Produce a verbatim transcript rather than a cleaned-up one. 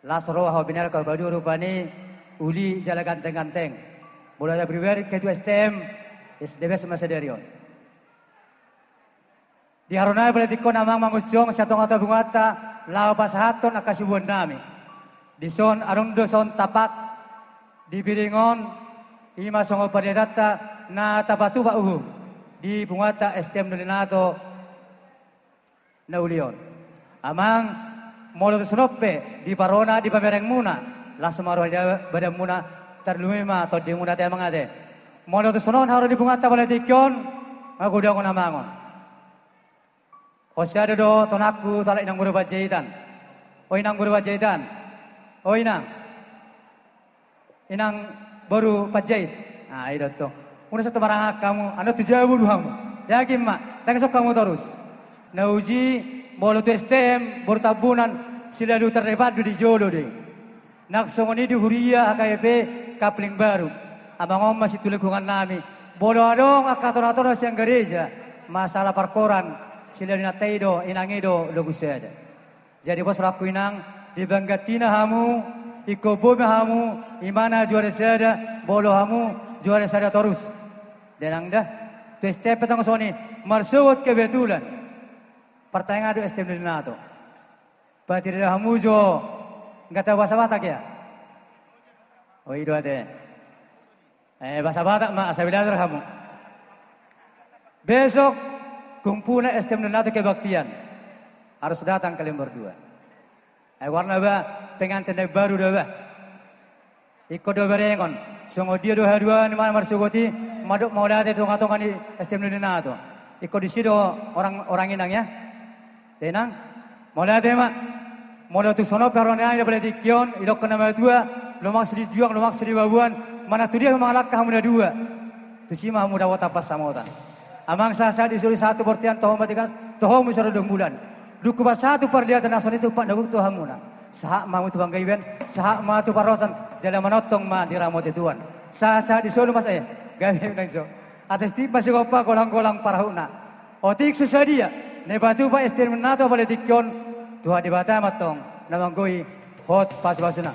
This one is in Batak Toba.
Las roha ho binerko baduo rupani, uli jala ganteng-ganteng. Molo hita pribadi ketua S T M, is the best ma sadari on. Di haroro nami pala tingkon amang mangunjung sian tonga-tonga punguanta laho pasahathon angka subuan nami. Dison adong do son tapak di Piring on, ima songon pandiatanta na tapatupa uhum di punguanta S T M Doli Nato na uli on. Amang, molo tu sonon pe diparona di pamerengmuna, las ma roha ni badanmuna, tarlumobi ma tondimuna ate amang ate. Molo tu sonon haroro ni punguanta pala tingki on, nga godang on amang on. Ho sada do tonangku tu halak inang boru Panjaitan. O inang boru Panjaitan. O inang. Inang boru Panjait. Ah, i do tong. Unang sahat tu marangak hamu, annon tu jabu do hamu. Yakin ma, ndang dison hamu torus. Na uji, molo tu S T M boru Tambunan, selalu terdepan do di jolo do i. Nang songon i di huria H K P Kapling Baru. Amang on ma sintua lingkungan nami. Molo adong angka tona-tona sian gareja, masalah parkoran, selalu inanta i do, inang i do logus sada. Jadi pos rohangku inang, di panggantina hamu, ingkon boi ma hamu, imana juara sada, molo hamu juara sada torus. Denang da, tu S T M pe tong songon i, marsogot kebetulan. Partangiangan do S T M Doli Nato. Patirido hamu jo, nga tau bahasa Batak ya? O i do ate. Eh, bahasa Batak ma, asa belajar hamu. Besok, kumpulan S T M Doli Nato kebaktian. Harus datang kalian berdua. Eh, goarna ba, pengantin na imbaru do ba. Ingkon do berengon. Songon dia do haduan ni manang marsogot i, mandok mauliate tu tonga-tonga ni S T M Doli Nato. Ingkon disi do orang, orang inang ya. Denang, mauliate ma. Molo tu sonon pe haroro nami pala tingki on, didokkon na matua, lomak so di juang, lomak so di babuan, manang tu dia pe mangalangka hamu na dua. Tusi ma hamu dapotan pansamotan. Amang, sahat-sahat ni solu sahat tu bontean, toho ma tiga, toho ma soro dua bulan. Dung hupasahat tu pardiatan na songon i tumpak na gok tu hamuna. Sahat ma hamu tu panggabean, sahat ma tu parhorasan, jala manongtong ma diramoti Tuhan. Sahat-sahat ni solu mas, eh, gabe nang jo. Asa sititi ma sigompa, golang-golang parahutna. Otik so sadia na dipatupa S T M Doli Nato pala tingki on, Tuhan Debata ma tong na manggohi hot pasupasuna.